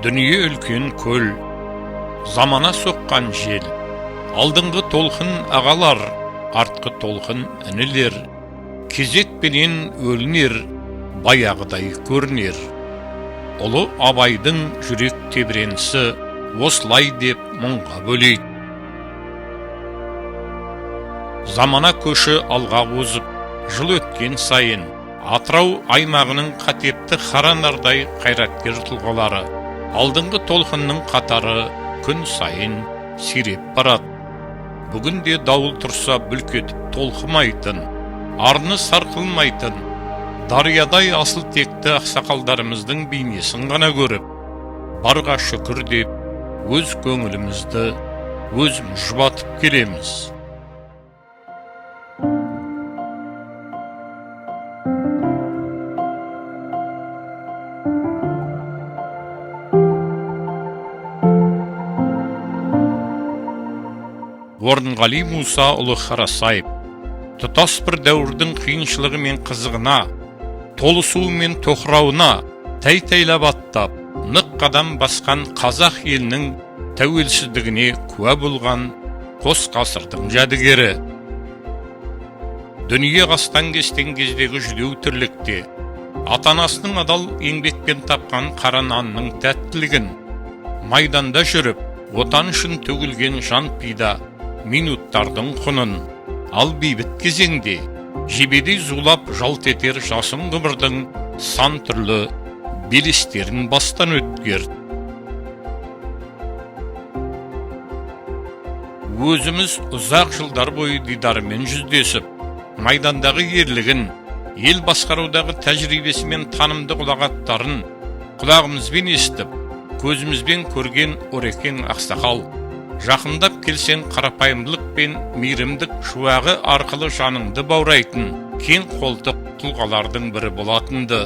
Дүние үлкен көл, замана соққан жел. Алдыңғы толқын ағалар, артқы толқын інілер. Кезекпенен өлінер, баяғыдай көрінер. Ұлы Абайдың жүрек тебіренісі осылай деп мұңға бөлейді. Замана көші алға озып, жыл өткен сайын Атырау аймағының қатепті қара нардай қайраткер тұлғалары алдыңғы толқынның қатары күн сайын сиреп барады. Бүгінде дауыл тұрса бүлк етіп толқымайтын, арны сарқылмайтын, дариядай асыл текті ақсақалдарымыздың бейнесін ғана көріп, барға шүкір деп өз көңілімізді өзіміз жұбатып келеміз. Орынғали Мұсаұлы Қарасаев тұтас бір дәуірдің қиыншылығы мен қызығына, толысуы мен тоқырауына тәй-тәйлап аттап, нық қадам басқан қазақ елінің тәуелсіздігіне куә болған қос ғасырдың жәдігері. Дүние қастан-кестен кездегі жүдеу тірлікте ата-анасының адал еңбекпен тапқан қара нанның тәттілігін, майданда жүріп, отан үшін төгілген жан пида минуттардың құнын, ал бейбіт кезеңде жебедей зулап жалт етер жасын ғұмырдың сан түрлі белестерін бастан өткерді. Өзіміз ұзақ жылдар бойы дидарымен жүздесіп, майдандағы ерлігін, ел басқарудағы тәжірибесі мен танымды ұлағаттарын құлағымызбен естіп, көзімізбен көрген Орекең ақсақал, жақындап келсең қарапайымдылық пен мейірімдік шуағы арқылы жаныңды баурайтын кең қолтық тұлғалардың бірі болатынды.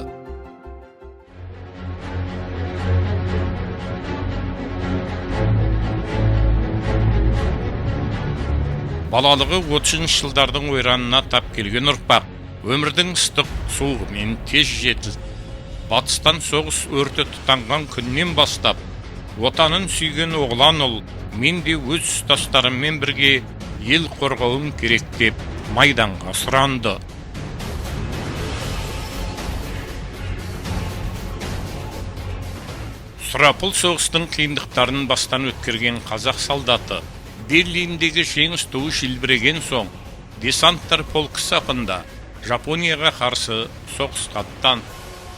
Балалығы 30 жылдардың ойранына тап келген ұрпақ өмірдің ыстық суығымен тез жетілді. Батыстан соғыс өрті тұтанған күннен бастап, отанын сүйген оғлан ұл, мен де өз ұстаздарыммен бірге ел қорғауым керек деп майданға сұранды. Сұрапыл соғыстың қиындықтарын бастан өткерген қазақ солдаты Берлиндегі жеңіс туы желбіреген соң десанттар полкі сапында Жапонияға қарсы соғысқа аттанды.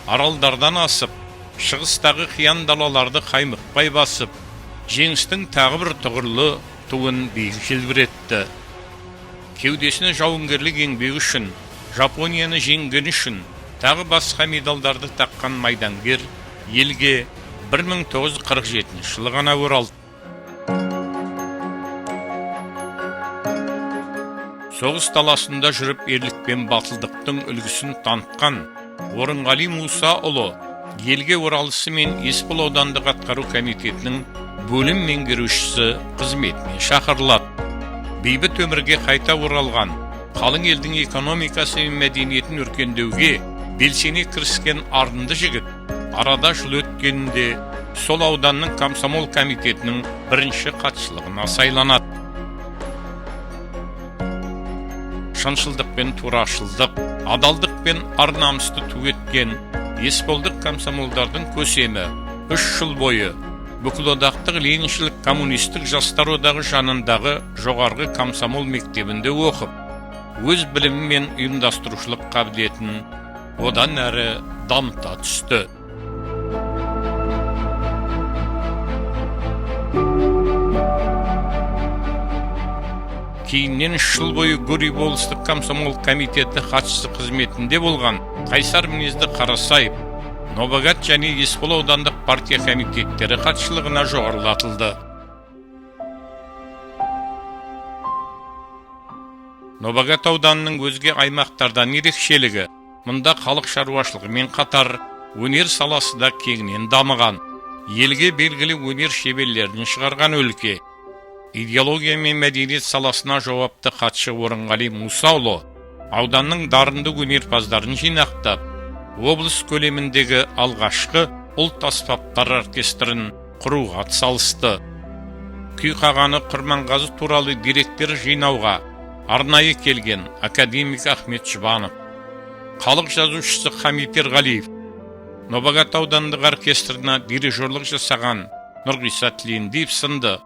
Аралдардан асып, шығыстағы қиян далаларды қаймықпай басып, жеңістің тағы бір тұғырлы туын биік желбіретті. Кеудесіне жауынгерлік еңбегі үшін, Жапонияны жеңгені үшін тағы басқа медалдарды таққан майдангер елге 1947 жылы ғана оралды. Соғыс даласында жүріп ерлік пен батылдықтың үлгісін танытқан Орынғали Мұсаұлы елге оралысымен Есбол аудандық атқару комитетінің бөлім меңгерушісі қызметіне шақырылады. Бейбіт өмірге қайта оралған, қалың елдің экономикасы мен мәдениетін өркендеуге белсене кіріскен арынды жігіт арада жыл өткенінде сол ауданның комсомол комитетінің бірінші хатшылығына сайланады. Шыншылдық пен турашылдық, адалдық пен ар намысты ту еткен Есболдық комсомолдардың көсемі 3 жыл бойы Бүкілодақтық Лениншілік коммунистік жастар одағы жанындағы жоғарғы комсомол мектебінде оқып, өз білімі мен ұйымдастырушылық қабілетін одан әрі дамыта түсті. Кейіннен 3 жыл бойы Гурьев облыстық комсомол комитеті хатшысы қызметінде болған қайсар мінезді Қарасаев Новоград және Есбол аудандық партия комитеттері хатшылығына жоғарылатылды. Новоград ауданының өзге аймақтардан ерекшелігі, мұнда халық шаруашылығымен қатар өнер саласы да кеңінен дамыған, елге белгілі өнер шеберлерін шығарған өлке. Идеология мен мәдениет саласына жауапты хатшы Орынғали Мұсаұлы ауданның дарынды өнерпаздарын жинақтап, облыс көлеміндегі алғашқы ұлт аспаптар оркестрін құруға атсалысты. Күй қағаны Құрманғазы туралы деректер жинауға арнайы келген академик Ахмет Жұбанов, халық жазушысы Хамит Ерғалиев, Нобагат аудандық оркестріне дирижерлік жасаған Нұрғиса Тілендиев сынды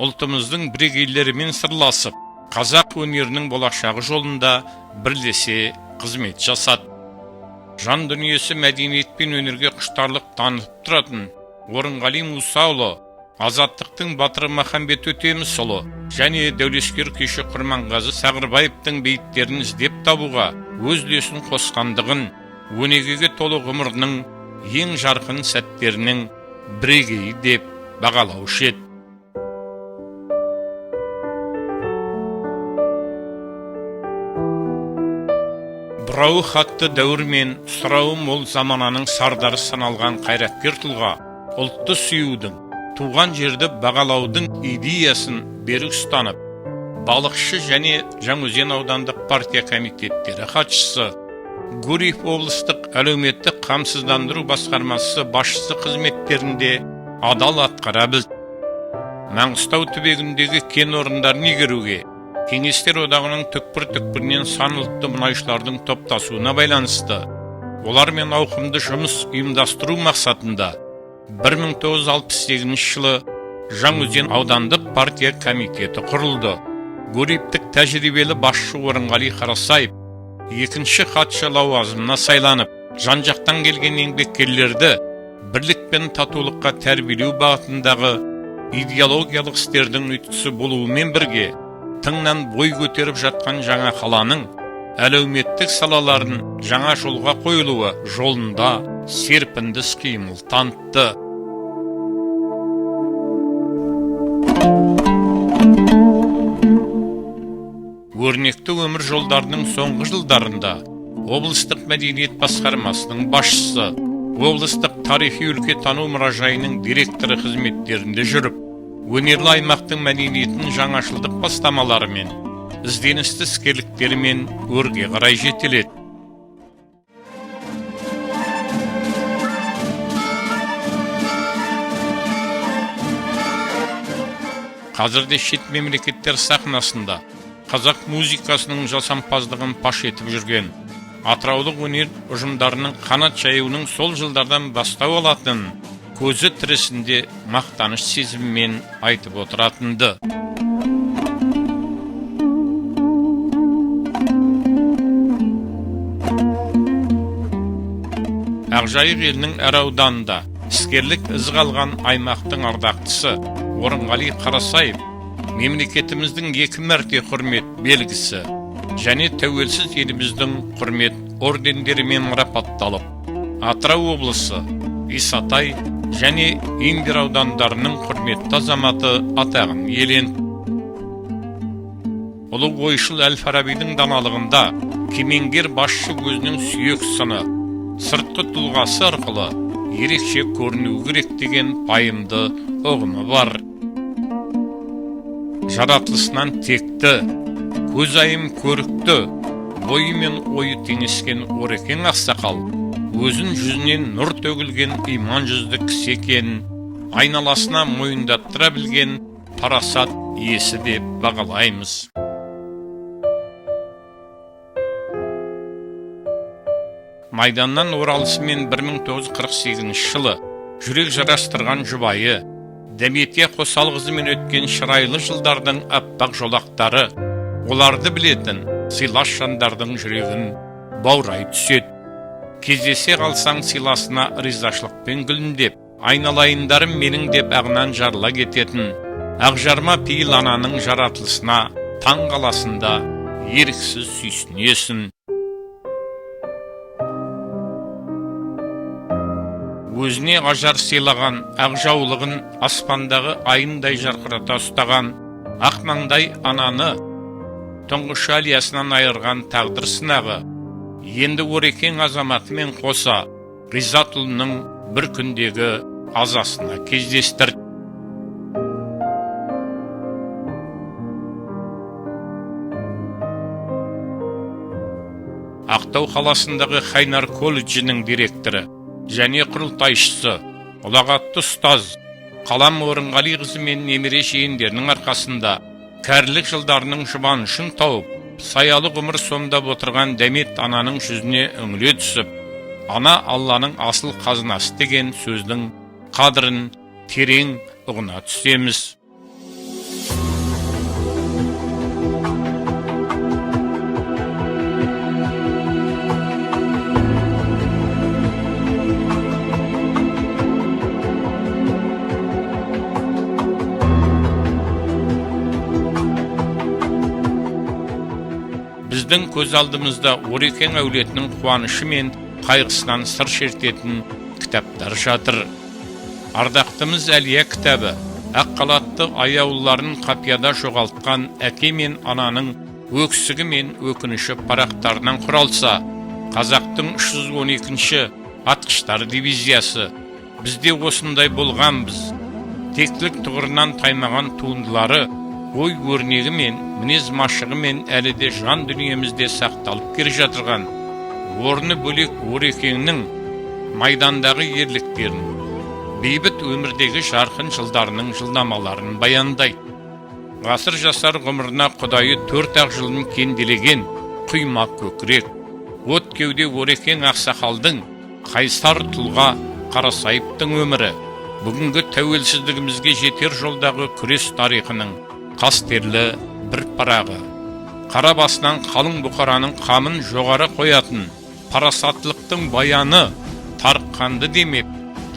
ұлтымыздың бірегейлерімен сырласып, қазақ өнерінің болашағы жолында бірлесе қызмет жасады. Жан дүниесі мәдениет пен өнерге құштарлық танытып тұратын Орынғали Мұсаұлы, Азаттықтың батыры Махамбет Өтемісұлы және дәулескер күйші Құрманғазы Сағырбаевтың бейіттерін іздеп табуға өз үлесін қосқандығын өнегеге толы ғұмырының ең жарқын сәттерінің бірегейі деп бағалаушы еді. Бұрауы хатты дәуір мен сұрауы мол замананың сардары саналған қайраткер тұлға ұлтты сүюдің, туған жерді бағалаудың идеясын берік ұстанып, Балықшы және Жаңаөзен аудандық партия комитеттері хатшысы, Гурьев облыстық әлеуметтік қамсыздандыру басқармасы басшысы қызметтерінде адал атқара білді. Маңғыстау түбегіндегі кен орындарын игеруге Кеңестер Одағының түкпір-түкпірінен сан ұлтты мұнайшылардың топтасуына байланысты олармен ауқымды жұмыс ұйымдастыру мақсатында 1968 жылы Жаңаөзен аудандық партия комитеті құрылды. Гурьевтік тәжірибелі басшы Орынғали Қарасаев екінші хатшы лауазымына сайланып, жан-жақтан келген еңбеккерлерді бірлік пен татулыққа тәрбиелеу бағытындағы идеологиялық істердің ұйытқысы болуымен бірге тыңнан бой көтеріп жатқан жаңа қаланың әлеуметтік салаларын жаңа жолға қойылуы жолында серпінді іс-қимыл танытты. Өрнекті өмір жолдарының соңғы жылдарында облыстық мәдениет басқармасының басшысы, облыстық тарихи өлкетану мұражайының директоры қызметтерінде жүріп, өнерлі аймақтың мәдениетін жаңашылдық бастамаларымен, ізденісті іскерліктерімен өрге қарай жетеледі. Қазірде шет мемлекеттер сахнасында қазақ музыкасының жасампаздығын паш етіп жүрген атыраулық өнер ұжымдарының қанат жаюының сол жылдардан бастау алатынын көзі тірісінде мақтаныш сезімімен айтып отыратынды. Ақжайық елінің әр ауданында іскерлік із қалған аймақтың ардақтысы Орынғали Қарасаев мемлекетіміздің екі мәрте құрмет белгісі және тәуелсіз еліміздің құрмет ордендерімен марапатталып, Атырау облысы, Исатай және Индер аудандарының құрметті азаматы атағын иеленді. Ұлы ойшыл Әл-Фарабидің даналығында кемеңгер басшы өзінің сүйек сыны, сыртқы тұлғасы арқылы ерекше көрінуі керек деген пайымды ұғымы бар. Жаратылысынан текті, көзайым көрікті, бойы мен ойы теңескен Орекең ақсақал өзін жүзінен нұр төгілген иман жүзді кісі екенін айналасына мойындаттыра білген парасат иесі деп бағалаймыз. Майданнан оралысымен 1948 жылы жүрек жарастырған жұбайы Дәметия Қосалқызымен өткен шырайлы жылдардың аппақ жолақтары оларды білетін сыйлас жандардың жүрегін баурай түседі. Кездесе қалсаң сыйласына ризашылықпен күлімдеп, айналайындарым менің деп ағынан жарыла кететін ақжарма пейіл ананың жаратылысына таң қаласында еріксіз сүйсінесің. Өзіне ажар сыйлаған, ақ жаулығын аспандағы айындай жарқырата ұстаған ақ маңдай ананы тұңғыш әлиясынан айырған тағдыр сынағы енді Орекең азаматымен қоса Ғизатұлының бір күндегі азасына кездестірді. Ақтау қаласындағы Хайнар колледжінің директоры және құрылтайшысы, Ұлағатты ұстаз Қалам Орынғалиқызы мен немере жиендерінің арқасында кәрілік жылдарының жұбанышын тауып, саялы ғұмыр сомдап отырған Дәмет ананың жүзіне үңіле түсіп, ана Алланың асыл қазынасы деген сөздің қадірін терең ұғына түсеміз. Біздің көз алдымызда Орекең әулетінің қуанышы мен қайғысынан сыр шертетін кітаптар жатыр. Ардақтымыз Әлия кітабы ақ халатты аяулыларын қапияда жоғалтқан әке мен ананың өксігі мен өкініші парақтарынан құралса, қазақтың 312-ші атқыштар дивизиясы бізде осындай болғанбыз. Тектілік тұғырынан таймаған туындылары ой өрнегі мен мінез машығымен әлі де жан дүниемізде сақталып келе жатырған орны бөлек Орекеңнің майдандағы ерліктерін, бейбіт өмірдегі жарқын жылдарының жылнамаларын баяндайды. Ғасыр жасар ғұмырына Құдайы төрт-ақ жылын кенделеген құйма көкірек, от кеуде Орекең ақсақалдың, қайсар тұлға Қарасайыптың өмірі бүгінгі тәуелсіздігімізге жетер жолдағы күрес тарихының қастерлі бір парағы. Қара басынан қалың бұқараның қамын жоғары қоятын парасаттылықтың баяны, тарыққанды демеп,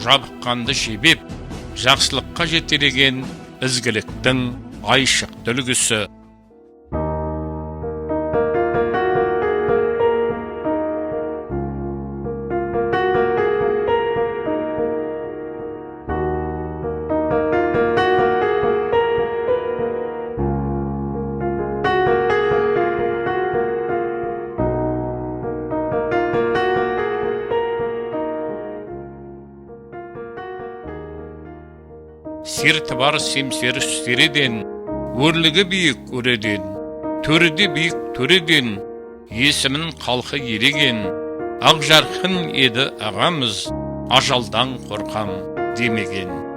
жабыққанды жебеп, жақсылыққа жетелеген ізгіліктің айшықты үлгісі. Серті бар семсері середен, өрлігі биік өреден, төріде биік төреден, есімін халқы елеген, ақ жарқын еді ағамыз, ажалдан қорқам демеген.